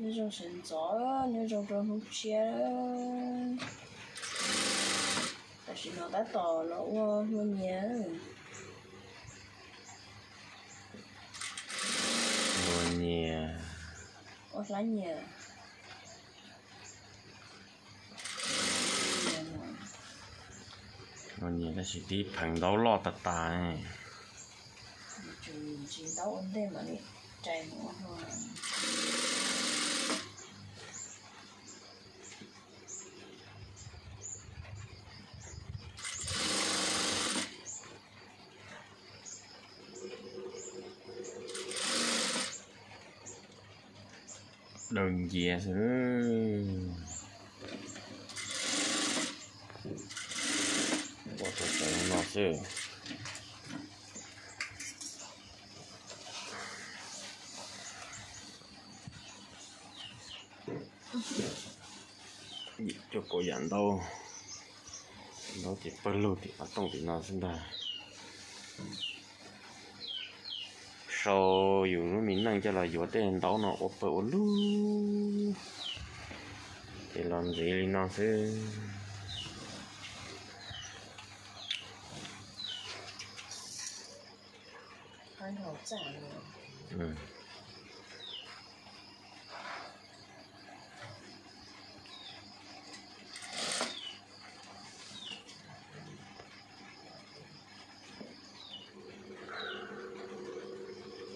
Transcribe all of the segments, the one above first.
Nyob zoo sawv ntxov, nyob zoo rau hnub tshiab. Tam sim no tab tom los ua hlua nyias. Hlua nyias. Ua hlab nyias. Hlua nyias tab sis tib pheev ntaub loj tas tas. Tsis ntaub ua ntej mam li rais mus ua hlua. Daws ncias xwb. Ua tau cov no xwb. Cov kaus yam ntaub, ntaub ces pawg lug tim qab tooj tim no xwb ntag. Sau yus lub me neej coj los yuav tej ntaub no ua pawg ua lug, ces los ntxiv li no xwb.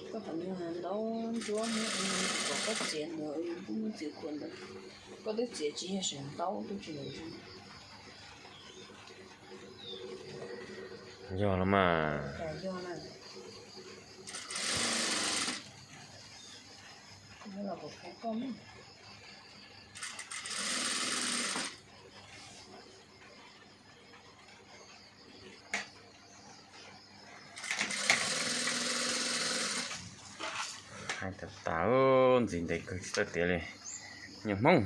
Koj tam no ntaub ntsuab, kom koj txiav ntawd, kuj muaj txiav khuam ntawd. Koj twb txiav tsis yog seem ntaub twb tsis zoo. Yog los mas. Yog na. Los kom koj Hais tas tas, ntxiv ntev kawg tsis tau tiav li. Nyuag Hmoob.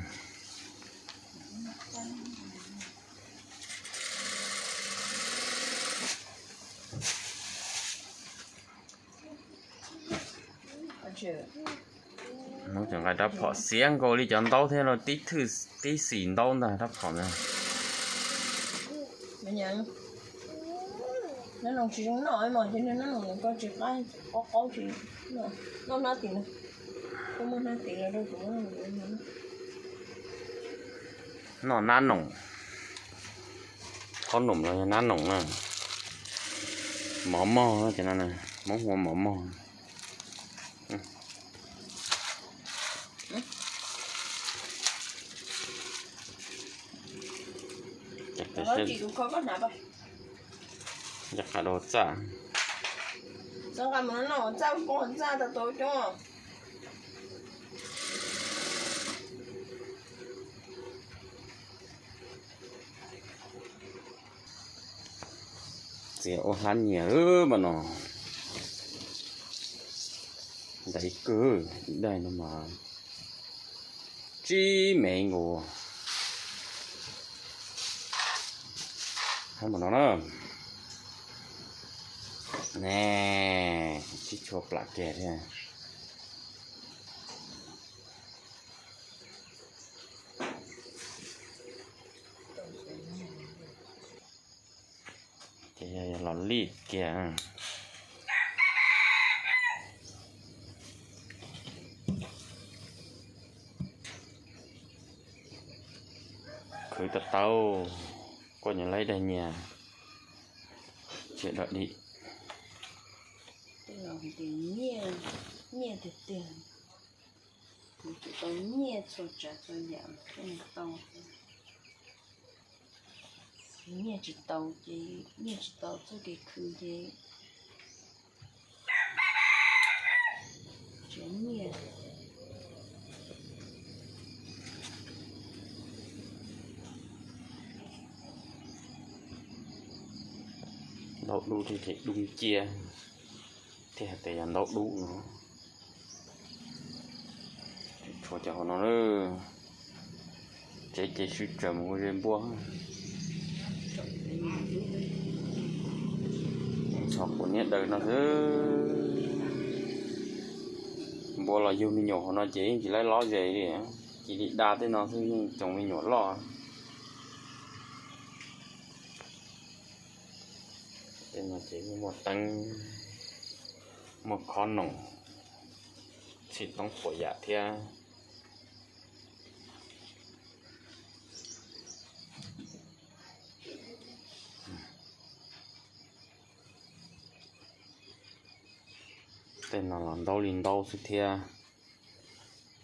Hmoob cov nqa rab phom xiav nkaus li cov ntaub thiab los tib thwj tib xim ntaub ntag rab phom ntag. Nab noos tsis zoo noj mas, ces nab noos ntawm koj tsis qab, qaub qaub tsis noj, hnab tim no, koj muab hnab tim los rau kuv. Noj nab noos, qhob noom los yog nab noos na, mov mog no ces no, Hmoob hu ua mov mog. Nqa rau txaj. Txaj poob txaj tau tau coob. Txiav ua hlab nyias mas no. Ntaiv kawg, ib daim no mas tsib mev nkaus. Hab mas no na. Ne, tsib tshua plam kiag thiab. Ces yog los lij kiag. Khwv tau tau, koj nyias laib daim nyias, tsis dog dig. Nyiaj tiag tiag, kuv tsis tau nyiaj txhua tsav txhua yam tau. Nyiaj tsis tau ces, nyiaj tsis tau txoj kev khwv ces tsis nyiaj. Ntaub dub thiab ces dub nciab, thiaj hais tias yog ntaub dub no. Tshuav cov hauv no lawm, tsev ces sib tsaws mus ua zes npua. Ntxhov quav niab daws no xwb. Npua los yug me nyuam hauv no ces yeej tsis laib lob zes li, cia li da tej no xwb yeej tsoom me nyuam loj. Tej no ces muaj teeb, muaj khob noom, txhij toob puas yam thiab. Tej no los ntaub li ntaub xwb thiab.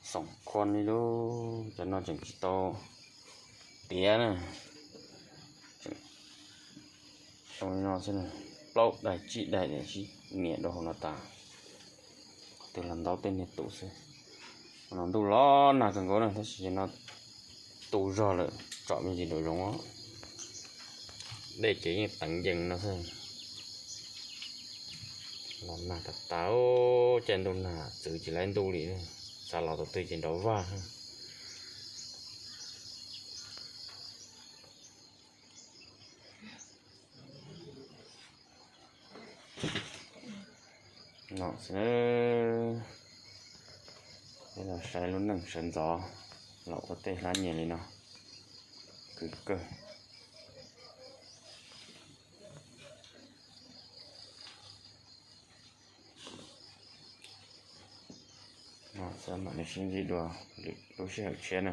Xoom khuab li lub, cov no tseem tsis tau tiav na. Tseem zoo li no xwb, plaub daim tsib daim sib niam rau hauv no tas. Qhov twg los ntaub tej niag tus xwb. Qhov no ntuj los nag kawg nkaus na, tab sis no tu zog lawm, tsom me ntsis nraum zoov. Dej ces yeej teev yees no xwb. Los nag tas tas, caij ntuj nag txwv tsis laib ntuj li, xav los tus twg ces nrov vag. No xwb, peb los saib lub neej sawv ntxov los ua tej hlab nyias li no, khwv kawg. Mam li sib ntsib dua lwm lub sij hawm tshiab na.